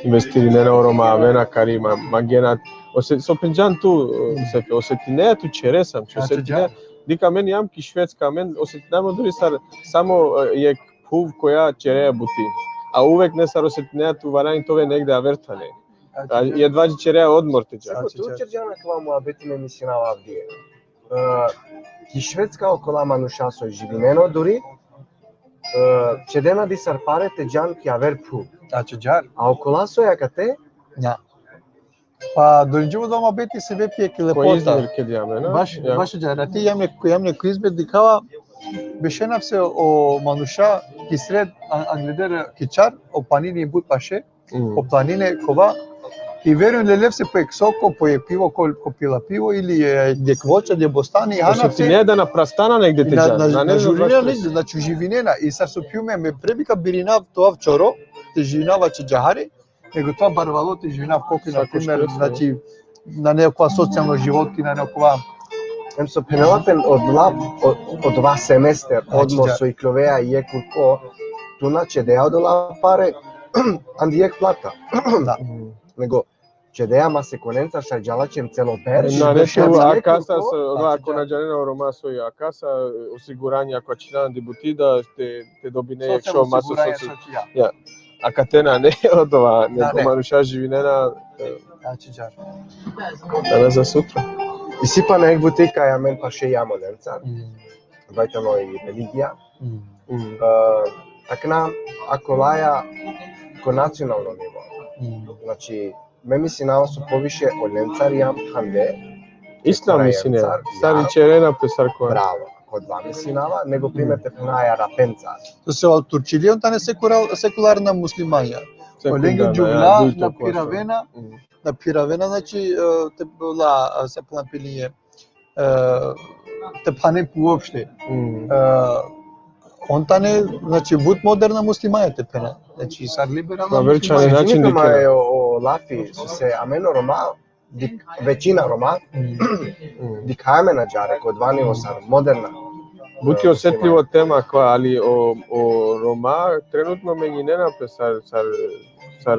investirinena o Roma avena kari ma, ma genat. Ose-, so pendžan tu, a, se osetinea tu ćeresam, Znači, osetinea, dika amen jam ki Švedska, amen osetinea mo duri sar samo, a, jek phuv koja ćerea buti. A uvek nesar osetinea tu valjani te ove negde aver tane. A jedva ćerea odmor te dža. Sako, Znači, tu čak- ćerđana kova muhabeti me misinava avdive. E, ki Švedska okola manuša so živinena oduri, e, ćedena disar pare te džan ki aver phuv. Znači, džar. A okola so akate, Ja. Pa, dorinđum do muhabeti sebepi jek Ko lepota. Izmir kedi amen, a? Baš, Ja. baš, džar. Ati jam nek, jam nek izbe dikava, bešena se o manuša ki sred, a-, angleder ki čar, o planine but paše, Mm. o planine kova, i verujn le levse po jek soko, po jek pivo, ko, ko pila pivo, ili, e, jek voća, jek bostani, hana se, Osetinea da na prastana negde te na, dža. na, Na, na ne, žurina baš nigde, znači, živinena, i sar so piume, me prebika birinav to av čoro, te živinav ače džahare, nego to barvalo te živinav kokri, na Svako primer, što je. znači, na nekova socijalno životi, na nekova em so phenela pen odla, o-, odova semester, Znači, odmor da. So iklovea jek urko, tu na ćedea odola pare, andi jek plata. Da. Mm. Nego, ćedea masekonenca, sa džala ćem celo berš. Na, ne, Berš, tu ali a jek kasa, urko, so, znači, ako da. Na džanena o Roma so i a kasa, osiguranje, ako ačhina andi buti da te, te dobine jek Socijalno šo maso osiguranje, so. znači, ja. Ja. A kate nane, odova, Da, nego ne. Manuša živinena, e, Znači, džar. danas za sutra. Isi pana jek buti kaj amen paše jam olencar, Mm, vaj tano i religija. mm, Mm. E, akana, akolaja ko nacionalno nivo. mm. Znači, me misinava so poviše olencar jam thande. Islam Koraja misine, car, sar ja. I ćerena pe sar ko. Bravo. kod va misinava, nego primer te phenaja Arapenca. To se o Turčili, on tane sekura-, sekularna muslimanja. Olenge Sekundarna, džuvla ja, duj na to kosa. Phiravena, Mm. na Phiravena, znači, e, te la, e, se plan pilinje, e, te phanen uopšte. Mm. E, on tane, znači, but moderna muslimanja te phena. Znači, sar liberalna Pa verčane muslimanja. način Znači, ma dikhena. je o, o lafi, so se amen o Roma, dik-, većina Roma, Mm. dikhaja amen ađahar, kod va ni o sar moderna. But je osetljivo tema koja, ali o, o Roma trenutno menjinena pe sar, sar, sar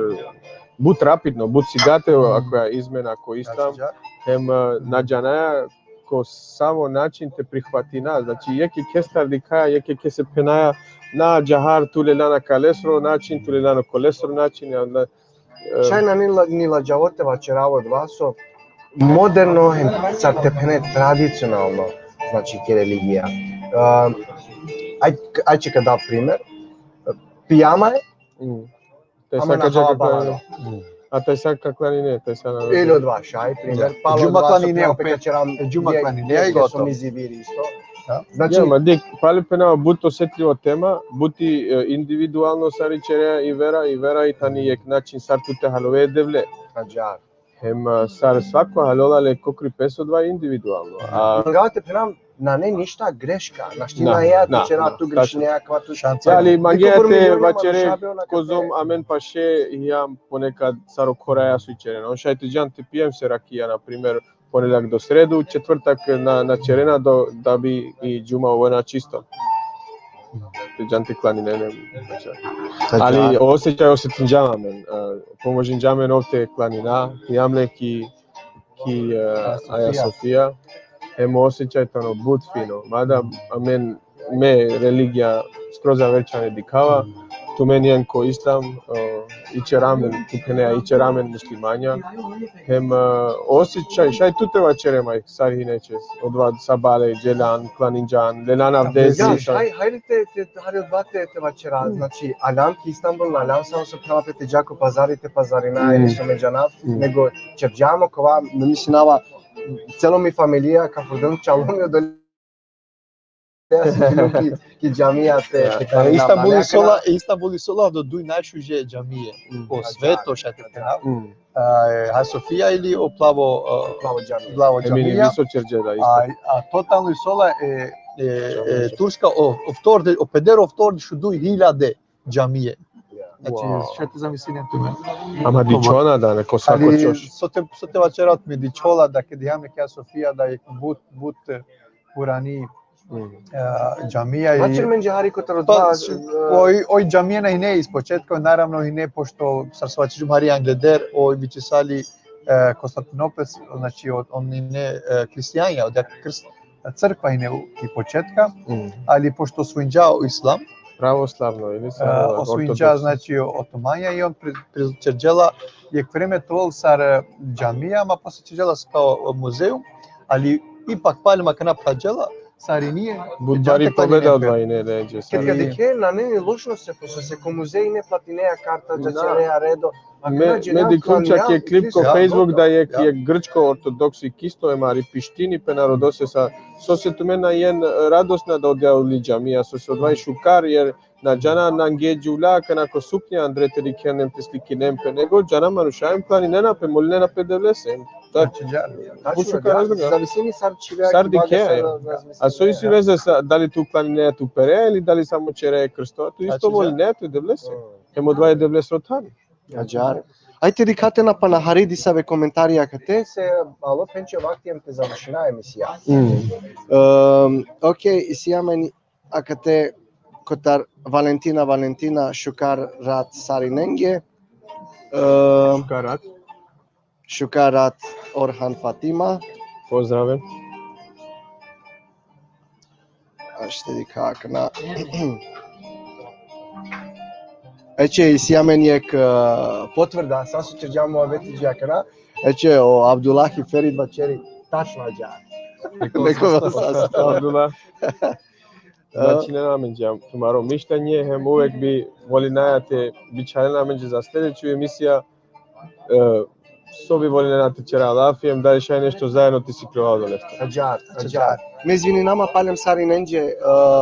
but rapidno, but sigate, o, akoja izmena ko islam, hem, e, na džanaja ko savo način te prihvatina. Znači, jekhe kestar dikhaja, jekhe kese phenaja, na ađahar tu lela na kalesro način, tu lela na kolesro način, ja, na, e, Šaj na ni la-, ni ladžavo te vaćerav odova so moderno hem sar te phene tradicionalno, znači, ki religija. Um, aj, aj će ka dav primer. Pijama e, mm. Te ama sa na ka hava džaka balano. A te sa ka klanine, te sa na Ili odova šaj, primer. Da. Palo Džuma odova so klanine pijam opet. Pekaćeram, Džuma je, klanine, je, i je gotovo. So mi ziviri isto. Da. Znači, Ja, ma dik, pali pena but osetljivo tema, buti, e, individualno sar ićerea i vera, i vera i tani jek način sar tu te halove e Devle. ađahar. Hem, e, sar svako halola le kokri pes odova individualno. A Mangava te phenav, nane ništa greška, našti Na, na ja na, te ćera na, tu tačno. grešnija, kava tu Šansa. Ali mangea Nikako te milioni vaćere manuša be ona kozom kate. Amen paše, jam ponekad sar o khoraja so ićerena. On šaj te džan te pijem se rakija, na primer, ponedeljak do sredu, četvrtak na, na ćerena do, da bi i džuma ovena čisto. Te džan te klaninen. Ali o osećaj osetinđam amen, e, pomožinđa amen ov te klanina, jam le ki, ki, e, Aja Sofija. Hem o osećaj tano but fino. Mada amen, me religija skroz aver čhane dikhava, tumen jen ko islam, e, ićera amen, tu phenea, ićera amen muslimanja. Hem, e, osećaj, šaj tu te vaćere ma sar hine čes, odova sabale, dželan, klaninđan, lelan avdesi. Ja, haj, hajde te, te, hajde odova te, te vaćera, znači, aljam ki Istanbul, aljam samo so phenava pe te dža ko pazari, te pazarina, ili so me džanav, nego ćerđam okova, me misinava, celo mi familija, ka furdel čalumi odole ki, ki džamija te, te E, Istanbul isi ola, Istanbul isi ola do duj najšuže džamije. O sveto, šaj te phenav. E, Aja Sofija ili o plavo, e, Plavo džamija. Plavo Emini džamija. Viso ćerđe da isto. A, a totalno isi ola e, e, e, Turska, o, o vtorde, o pedero vtorde šuduj hiljade džamije. Znači, šaj te zamislinen tumen. Ama dičhona da, neko svako Ali ćoš. so te, so te vaćera, me dičhola da kedi ham ki Aja Sofija da jek but, but, e, purani, e, džamija i Vaćer menđe hari kotar Pa, odova, oj, oj džamija na hine iz početka, naravno hine, pošto sar so vaćerđum hari angleder, oj vičisali, e, Konstantinopel, znači, od, on hine, e, kristijanja, od jak krst-, crkva hine u, i početka, ali pošto osvojinđa o islam, Pravoslavno ili e, samo osvojinđa, ortodoks. Znači, otomanja i on pri-, pri-, ćerđela jek vreme to ol sar, e, džamija, ma posle ćerđela kao muzeum, ali ipak palem akana prađela, sar i nije. But bari pobeda odova ine, ne, dže Kad, kad sar. dikhe, nane ni lošno se, pošto se ko muzej ne platinea karta, Da. ćerea redo. Me, me dikhljum čak jek klip ko Facebook da jek, jek grčko ortodoksi kisto e mari pištini pe narodose sa, so se tumen na jen radosna da odija uli džamija, so se odova i šukar, jer na džana nange džuvla, kana ko suknja andre te dikhen hem te slikinen pe, nego džana manuša hem klaninena pe, molinena pe Devlese. Da. Tačno, But šukar da, razloga. Zavisini sar čhivea Sar ki baga, dikhea, sar ja. razmislea. A so isi veze sa, dali tu klaninea tu perea ili dali samo ćerea krsto, tu isto Tačno, da. Molinea tu Devlese. Hem odova e Devlesro than. Ađahar. Ajde, dikha te na pana hari disave komentarija akate, se alo phenđe vakti hem te završina emisija. Mm. Ehm, okej, isi amen akate kotar Valentina, Valentina, šukar rat sarinenge. Ehm, Šukar rat. Šukar rat Orhan Fatima. Pozdrave. Ašte dikha akana. Eće, isi amen jek, e, potvrda, sa so ćerđam muhabeti dži akana. Eće, o Abdullahi Ferid vaćeri, tačno ađa. Neko sa. Abdullah. Znači, nane amenđe tumaro mišljenje, hem uvek bi volinaja te bičhalena amenđe za sledeću emisija, e, so bi volinaja te ćera lafi, hem dali šaj nešto zajedno te sikljova odoleste. Ađar, ađar. Me izvininama palem sarinenđe, e,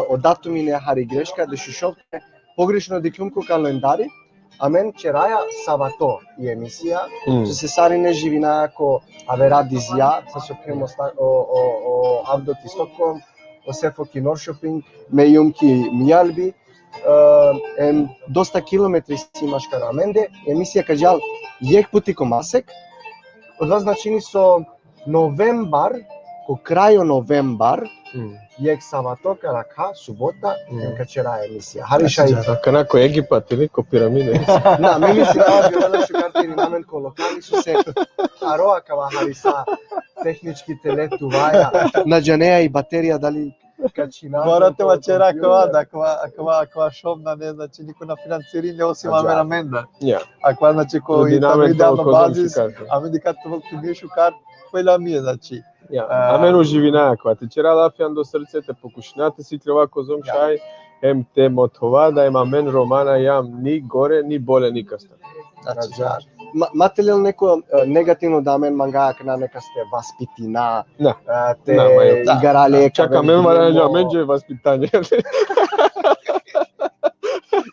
o datumi ine hari greška, dešušovte, pogrešno dikhljum ko kalendari, amen ćeraja savato i emisija, Mm. so se sarine živinaja ko avera dizija, sa so phem o, sta- o, o, o Avdo ki Stockholm, o Sefo ki Norrköping, me jum ki Mjölby, e, em, dosta kilometri si maškar amende, emisija ka džal jekh puti ko masek, odova značini so novembar, ko krajo novembar, Mm. jekh savato ka rakha, subota, Mm. em ka ćera emisija. Hari šaj. A kana ko Egipat ili ko piramide? Na, me mislinava bi odova šukar te irinamen ko lokali, so se haro akava hari sa tehnički tele tuvaja. Na džanea i baterija dali ka čhinav. Mora te ko vaćera kompjuter. Akava, da, akava, akava, akava šovna, ne, znači, niko na financirini osim Ađa. amen amenda. Ja. Akava, znači, ko Trudiname idealno toliko bazis, šukar. amen dikha to volti mi šukar, pojla mi je, znači. Ja. A, Amen uživinava akava. Te ćera lafi ando srce, te pokušina te sikljova kozom Ja. šaj, em te mothova da em amen Romana jam ni gore, ni bole, nikastar. Znači, Ađa. Ma, ma te lel neko, e, negativno da amen manga akana nekaste vaspitina, Na. e, te Na, ma jo. igara leka, Čak amen mara amen dže vaspitanje.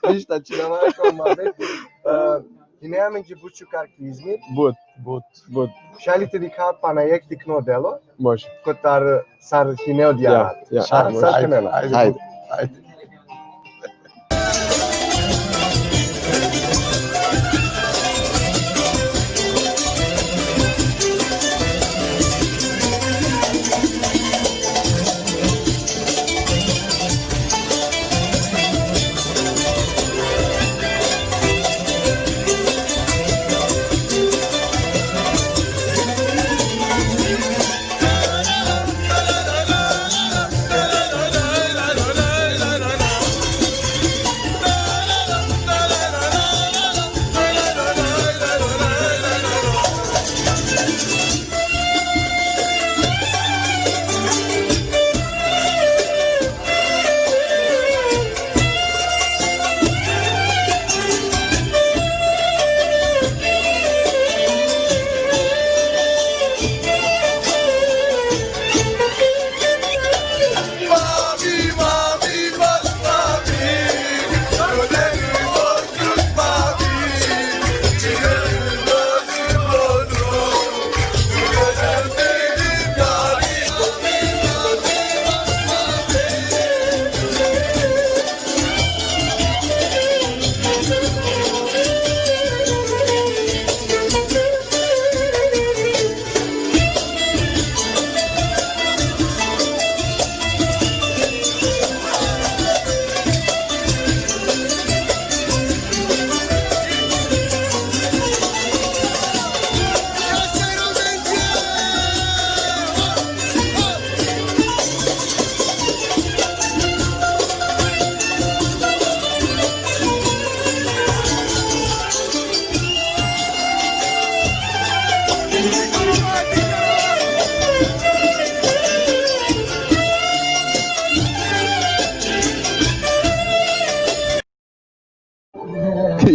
Ništa, činava ko muhabeti. E, ine amen dži but šukar ki Izmir. But, but, but. Šaj li te dikha pana jekh tikno delo, Može. kotar sar hine odija. Ja, ja, Sar, može. sar Ajde, hine. ajde, Ajde. ajde.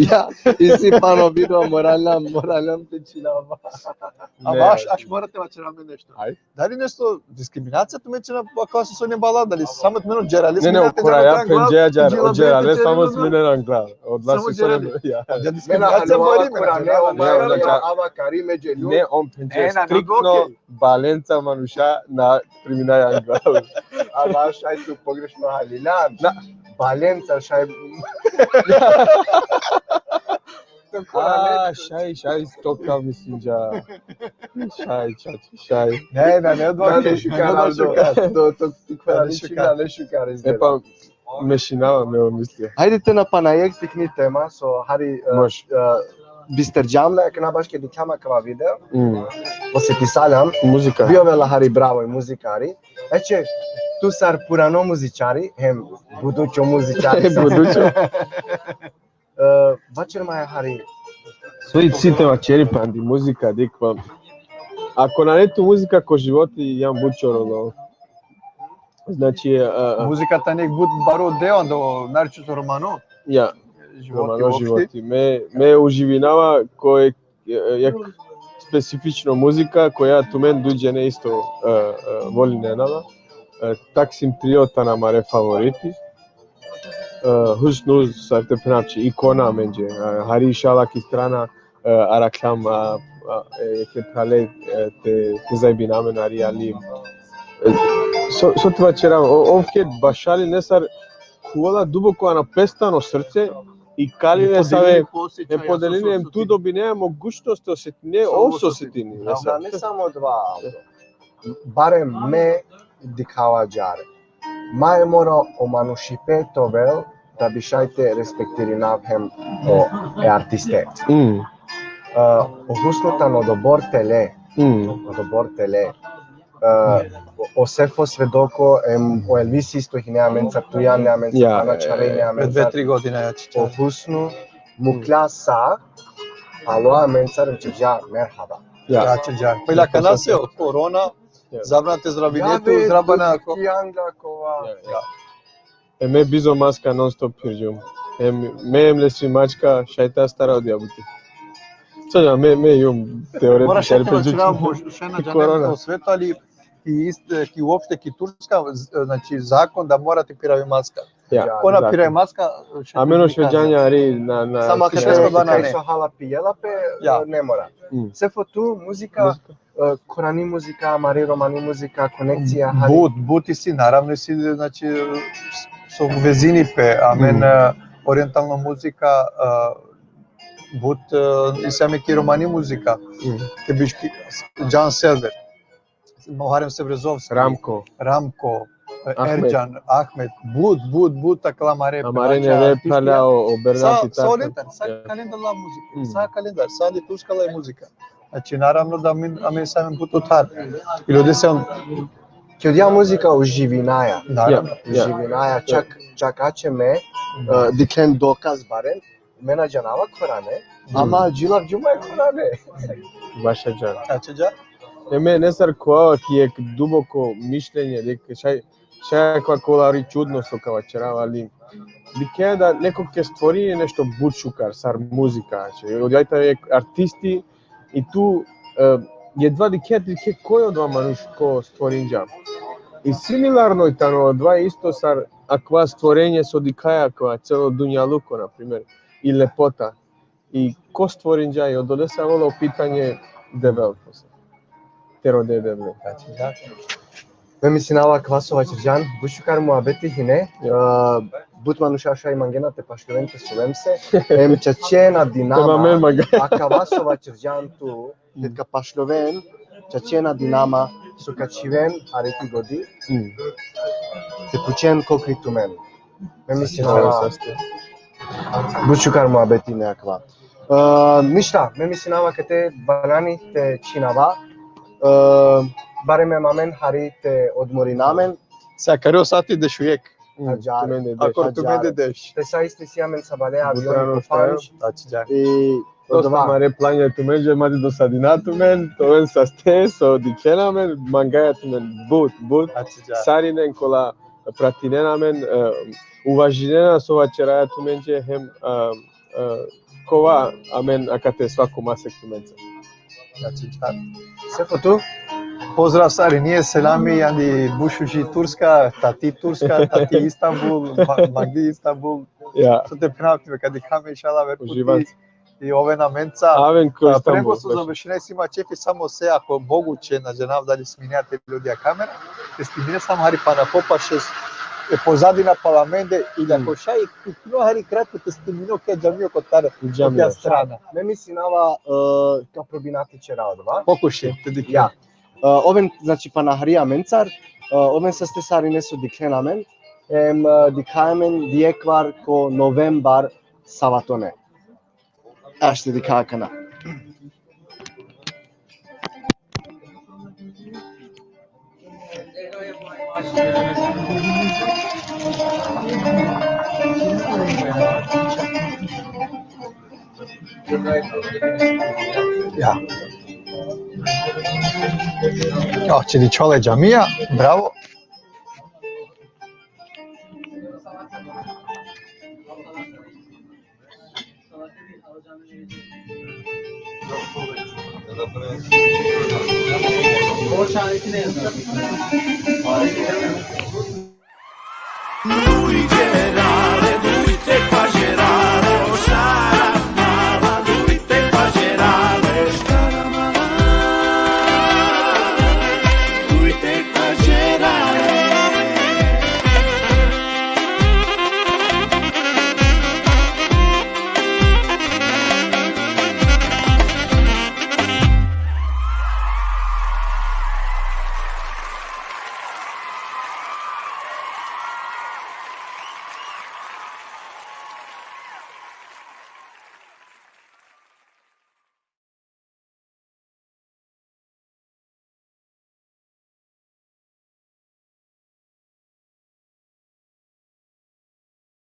Ja, isi pano video, moraljam, moraljam te činava. Ama aš, aš mora te vaćera amen nešto. Aj. Dali nešto diskriminacija tumen ćera, pa kao so soni bala, dali samo tumen džerali? Ne, ne, okura ja pendžeja džar, o džerale samo sminen angla. Odla Samo si sone, džerali. Ja. Ja, diskriminacija Mena mori okura, me. ne, o Ne, maja ona ja, ča- ava kari me dželju. Ne, on pendžeja E, na, striktno, okej. Balenca manuša na priminaja angla. Ama šaj tu pogrešno haliljan. Na. Balenca šaj. A, šaj, šaj, stoka mislim dža. Šaj, čači, šaj. Ne, ne, ne, Da, odmah. ne šukar, Aldo. To, to, ti koja Da, nisi šukar. Da, ne šukar E pa, mešinava me o mislija. Hajde te na pana jekh tikni tema, so hari, e, Može. e, bisterđam le, akana baš ke dikhljam akava video, Mm. posetisaljam, Muzika. Bio vela hari bravo i muzikari. Eče, tu sar purano muzičari, hem budućo muzičari. Budućo. E, vaćer maja hari. So i cite vaćeri pandi muzika, dikh pa. Ako nane tu muzika ko životi, jam but čorolo. Znači, e, e, Muzika tani jekh but baro deo, do, naročito romano. Ja, Životi romano uopšte. Životi. Me, me uživinava ko jekh, e, jekh specifično muzika koja tumen duj džene isto, e, e, volinena la. E, Taksim Trio tana amare favoriti. E, Husnu, sar te phnav či, ikona menđe. E, hari išala ki strana, e, arakhlam, a, a, e, ke prale, e, te, te zajbinamen ari ali. E, so, so te vaćerav, o, ov ke bašali nesar kuola duboko ano pestano srce, i kali nesave, me podelini, em tu dobine mogućnost te osetine, ov so osetini. Da, ne samo dva. Barem me dikhava džar. Ma e mora o manušipe te ovel, da bi šaj te respektirinav hem o, e artiste. Mm. E, o Husnu tano odobor tele. Mm. Odobor tele. E, o, o Sefo svedoko, em, o Elvis isto hine amencar, tu ja ne amencar, ja, ana čhave hine amencar. Dve, tri godina ja čhave. O Husnu, mukla sa, alo amencar, čhava, merhaba. Ja. Ja, čhava. Pa ila kana se o korona, zabrana te zdravine, tu zdrabana ko. Ja, ja. E, me bizo maska non stop phirđum. E, me em lesi mačka, šaj te astara odija buti. So ja, me, me jum teoretičar, mora šaj te vaćerav, šaj na džanen o sveto, ali ki iste, ki uopšte ki Turska, z-, znači, zakon da mora te piravi maska. Ja. Ko na piravi maska, šaj te. Amen o šveđanja ari na, na, samo ke šesto dana ne. So hala pijela pe, ja, ne mora. Mm. Sefo tu, muzika, muzika. E, korani muzika, amari romani muzika, konekcija, hari. But, but isi, naravno isi, znači, so vezini pe, amen, mm, e, orientalno muzika, e, but, e, isi amen ki romani muzika. Mm. Te biš ki Džan Server, Muharem Sebrezovski, Ramko. Ramko, e, Ahmet. Erdžan, Ahmet, but, but, but, akala amare, amare braća, neve artisti, pala, o, o Bernardi, sa, sa tako. Sa kalendar la muzika, mm, sa kalendar, sa liturška la muzika. Znači, naravno da amen, amen sa amen but othar. I lode se on. Ki odija muzika uživinaja. Naravno. Ja, ja. Uživinaja, čak, čak ače me, e, dikhen dokaz barem, me na džanava korane, ama džilavđum e korane. Baša džan. Ače džan? E, me nesar kova ki jek duboko mišljenje, dek šaj, šaj kova kolari čudno so ka vaćerav, ali dikhen da neko ke stvorini nešto but šukar, sar muzika, znači, odija tane jek artisti, i tu, e, jedva dikhe, dikhe koj odova manuš ko stvorinđa. I similarno i tano odova isto sar akava stvorenje so dikhaja akava celo dunjaluko, na primer, i lepota. I ko stvorinđa, i odolese avela o pitanje Devel posle. Te rode Devle. Znači, da. Me mislinava akava so vaćerđan, but šukar muhabeti hine, e, but manuša šaj mangena te pašljoven te suven se, em čače nadinama, akava so vaćerđan tu, te ka pašljoven, čače nadinama, so ka čhiven hari ki godi, te pučen kokri tumen. Me mislinava, but šukar muhabeti hine akava. E, ništa, me mislinava kate banani te čhinava, e, barem amen hari te odmorinamen. Sa kari o sati dešujek. Ađar. Tumende deš. Akor tumende deš. Te sa isti si amen sabale avioni ko Fariš. Ađar. I dosta amare planja tumenđe, ma te dosadina tumen, te oven saste, so dikhena amen, mangaja tumen but, but. Ađar. Sarinen kola pratinena amen, e, uvažinena so vaćeraja tumenđe, hem, e, e, kova amen akate svako masek tumenca. Znači, čar. Sefo tu? Pozdrav sarinđe, selami, jandi but šuži Turska, tati Turska, tati Istanbul, ma-, magdi Istanbul. Ja. So te phnav, te ka dikha amen, inšallah, aver puti. Uživat. I oven amenca. Aven ko Istanbul. Prema so završine, si ma čefi samo se, ako moguće, na džanav dali sminea te lodija kamera, te snimine samo hari pana popaše, e, pozadina pala amende, ili ako šaj, tikno hari kratko te snimine, okej, džamio kotar, okej, strana. Me mislinava, e, ka probina te ćera odova. Pokuši, te dikha. Ja. E, oven, znači, pana hari amencar, e, oven saste sarine so dikhen amen, em, e, dikha amen di jekvar ko novembar savatone. Ašte dikha akana. Ja. Ja, čini čole džamija, bravo. Borç hali ne yazıyor?